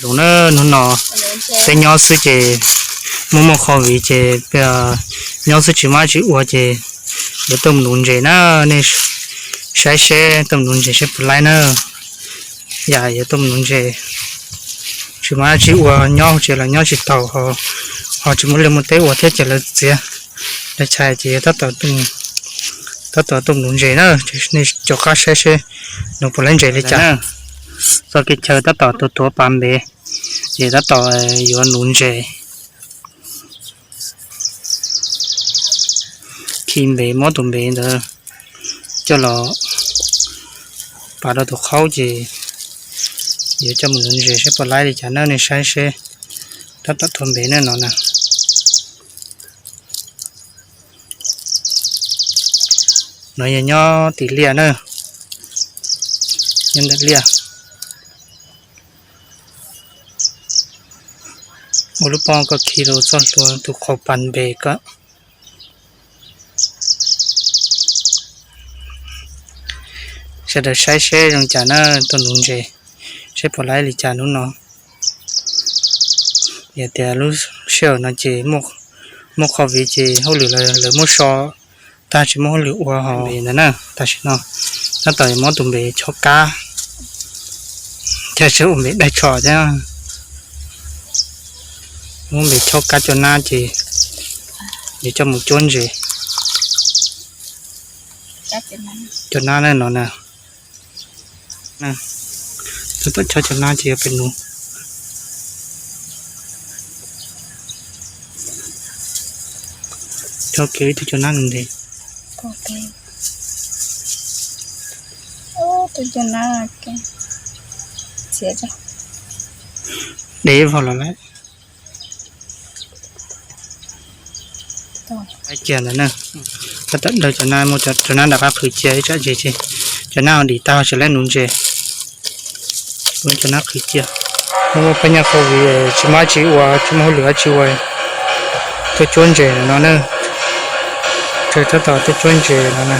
Zoo na, hnub no peb nyob xwb ces muaj muaj qho viv ces nyob xwb tsis muaj dab tsi ua ces yuav tuaj mus nuv ntses na. Nej saib seb tuaj mus nuv ntses seb puas laib na. Yam yuav tuaj mus nuv ntses, tsis muaj dab tsi ua, nyob hauv tsev los nyob tsis taus, ho tsis muaj liaj muaj teb ua thiab ces lawv txiav lawv chais ces tab tom tuaj mus nuv ntses na. Nej rov qab saib seb nuv puas laib ntses li cas. Txoj kev chaw tab tom tuav tuav pas npev, ces tab tom yuav nuv ntses. Khi npev, muab tus npev ntawd coj los pas rau tus qhaub ces yuav coj mus nuv ntses seb puas laib li cas na. Nej saib seb, tab tom tuav npev na no na. No yog nyob tim liaj na, nyob ntawm liaj. Ua lub pob koj khi rau txoj hlua tus qhaub pas npev ko. Sawv daws saib seb zoo cas na, tuaj nuv ntses seb puas laib li cas hnub no. Yog tias lub sij hawm no ces muaj qho viv ces hauj lwm lawv muab so tag, tsis muaj hauj lwm ua hauv npev ntawd na. Tam sim no tab tom muab tus npev chob kab, thiab seb ua npev daig tso thiab. Muab npev chob kab cov nab ces yuav coj mus cuab ntses. Cov nab no na, tab tom chob cov nab ces yuav pem nuv. Chob kiag ib tug cov nab ntev. Dev vog los lawm. Cia ntawd na, tab tom daws cov nab, muab cov nab nram qab qhwv cia ib tsam ces cov nab ho dim tag tsis laib nuv ntses. Muab cov nab qhwv cia. Muaj peb nyuag qho viv tsis muaj dab tsi ua, tsis muaj hauj lwm dab tsi ua, tuaj cuab ntses no na. Tab tom tuaj cuab ntses no na.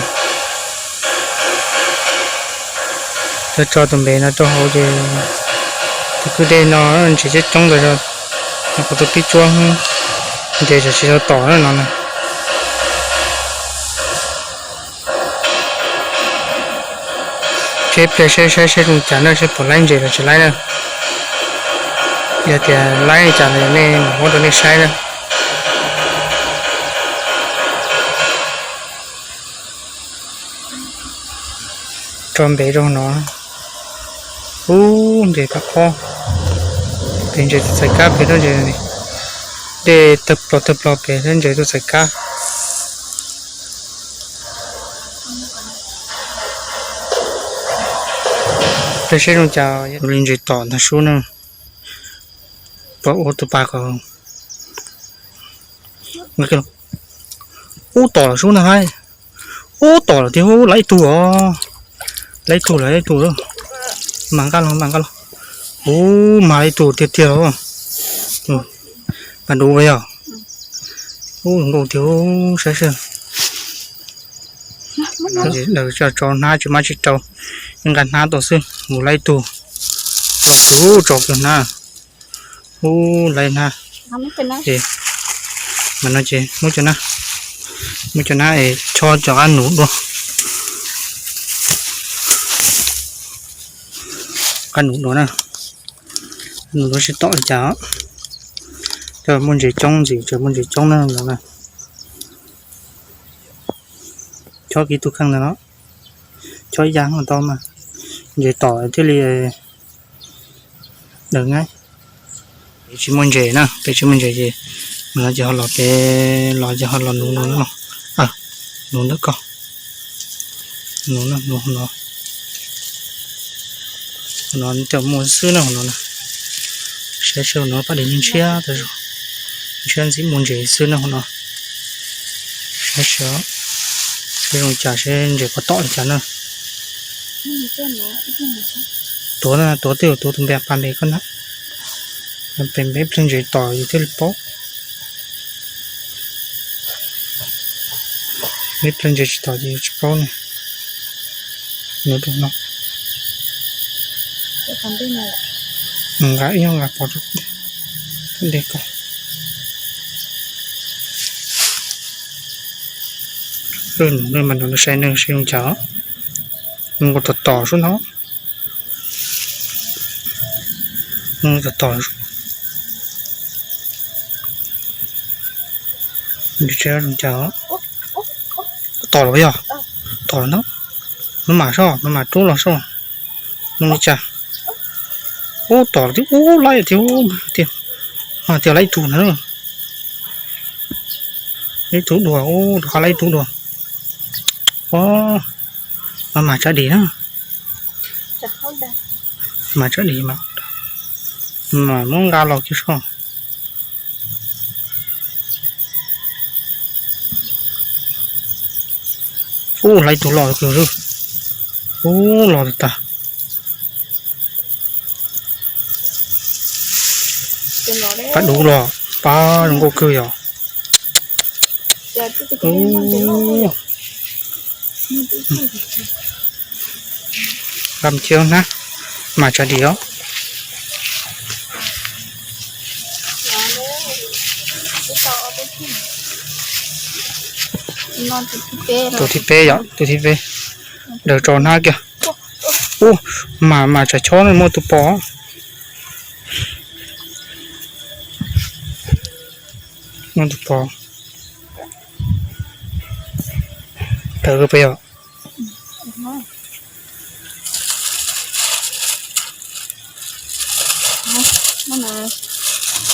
Tso tus npev no rau hauv ces tus kwj dej no ntses coob coob ntawd, kuv tus pib tsuab ntses tsam tsis tau tom no na. Tseb pliag saib saib zoo cas na, seb puas laib ntses los tsis laib na. Yog tias laib li cas los nej mam muab rau nej saib na. Tso npev rau no. Ub, ntses pab qhob. Pem ntses tus txhais kab pem lub ntses, dej tawg plaws tawg plaws pem lub ntses tus txhais kab. Peb saib zoo cas ua li ntses tom ntag sub na. Pom ua tus pas kom ub tom los sub na hais. Ub tom los tiag, ub laib ib tug os. Laib ib tug, laib ib tug. Mas nqaj los, mas nqaj los. Ub mas laib ib tug tiag tiag los. Mas duv yog. Ub nkauj tiag, saib seb. Daws tso hnab tsis mab tsis rau, nqa hnab tau xwb, mus laib ib tug. Ub tso kiag hnab. Ub laib hnab. Mas no ces muab cov nab, muab cov nab es chob cov qab nuv dua. Qab nuv dua na. Qab nuv dua seb tom li cas. Cov muaj ntses coob ntxiv, cov muaj ntses coob na no. Chob kiag tus kheej ntawd no, chob ib yam tau mas, ntses tom thiaj li daws nqaij. Pem tsis muaj ntses na, pem tsis muaj ntses ces, no ces ho los pem los ces ho los nuv no, nuv ntawm ko, nuv no, nuv no. No cov muaj xwb na no na. Saib seb no paj di ntshiab tas zog, ntshiab ntxim muaj ntses xwb na no. Saib seb, seb zoo cas, seb ntses puas tom li cas na. Tuav, tuav twj ywm, tuav tus npe pas npe ko na. Pem ib pliag ntses tom yus thiaj li paub. Ib pliag ntses tsis tom ces yus tsis paub ne. Nuv rau no. Nqa ib nyuag nqa pov rau ntej ko. Mas no saib nws zoo cas, nws nkaus tom tom sub no, nws tom tom, zoo cas, tom los yog, tom los no, maj mam soj, maj mam rub los soj, zoo li cas. Ub, tom los thiab, ub, laib thiab, tiag, mas tias laib ib tug na, ib tug dua, ub, rov qab laib ib tug dua. Ub, mas mas tsav dim na, mas tsav dim mas, mas muab nqa los kiag soj. Ub, laib ib tug los kawg, ub, los tas tas. Pas dub los, pab zoo nkauj kawg yom. Nqa mus cia na, mas tsav dim os. Tus thib peb yom, tus thib peb. Daws tso hnab kiag. Ub, mas mas tsav chob no muaj tus pos. Muaj tus pos. Tawm peb yom.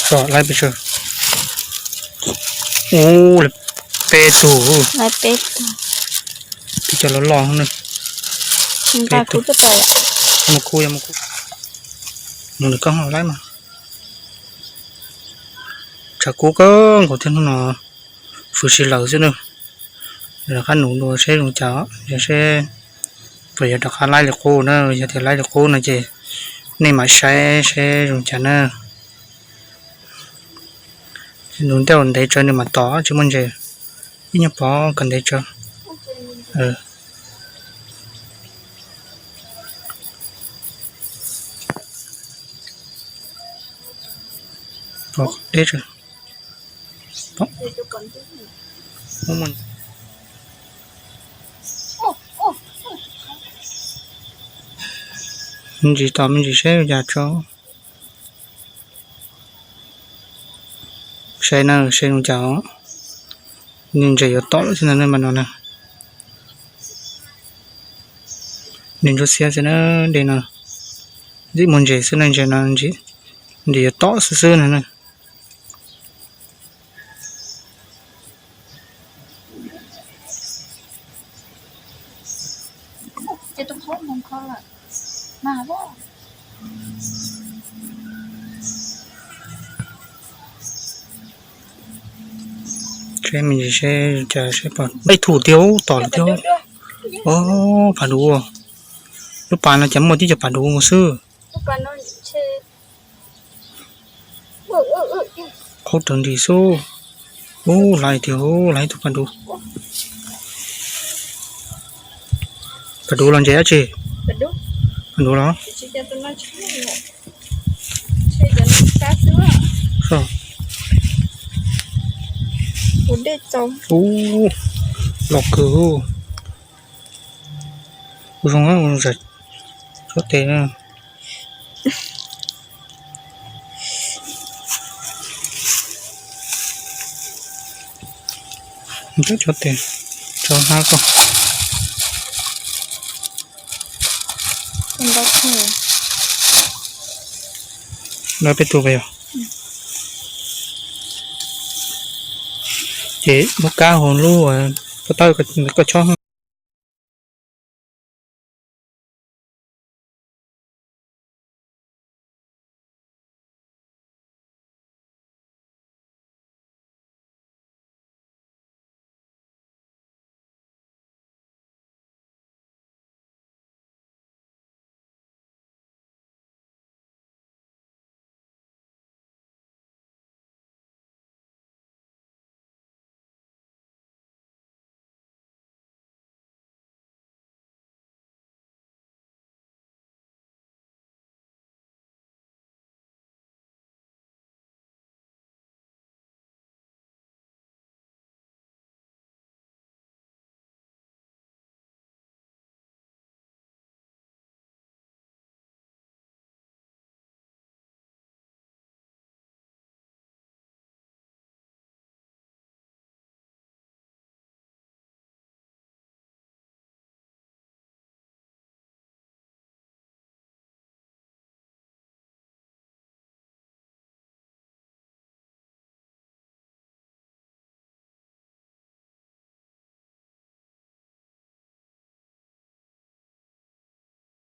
Tso laib pes tsawg. Ub, peb tug. Peb tug. Peb cov loj loj na. Peb tug. Mus khu, yog mus khu. Mus nws koj ho laib mas. Tshav kub kawg nkaus thiab hnub no, fwm si lawm xwb na. Rov qab nuv dua seb zoo cas, yog seb puas yuav rov qab laib li qub na. Yog tias laib li qub no ces nej mam saib seb zoo cas na. Nuv ntej ntev tsawv nws mam tom, tsis muaj ntses. Ib nyuag pov kom ntev tsawv. Pov deb tsawv. Me ntsis tom me ntsis seb ua cas tso. Saib na, saib zoo cas. Nws ntses yuav tom lawm xwb ntag na mas no na. Nws ntsuab xiab xwb na, dej no. Ntxim muaj ntses xwb na, ntses no ntses yuav tom xwb xwb no na. Seb me ntsis seb cas seb pom ib tug tiag, tom lawm tiag. Ob, pas duv. Lub pas no cas muaj tib co pas duv mus xwb. Qhov raws nris xwb. Ub, laiv tiag, laiv tus pas duv. Pas duv los ntses dab tsi? Pas duv los? Ub, los kawg. Ua zoo, ua zoo, tsob tes na. Tsob tes, tsob hnab ko. Lawv peb tug pas yog. Ces muab kab hauv lub pob tawb koj chob.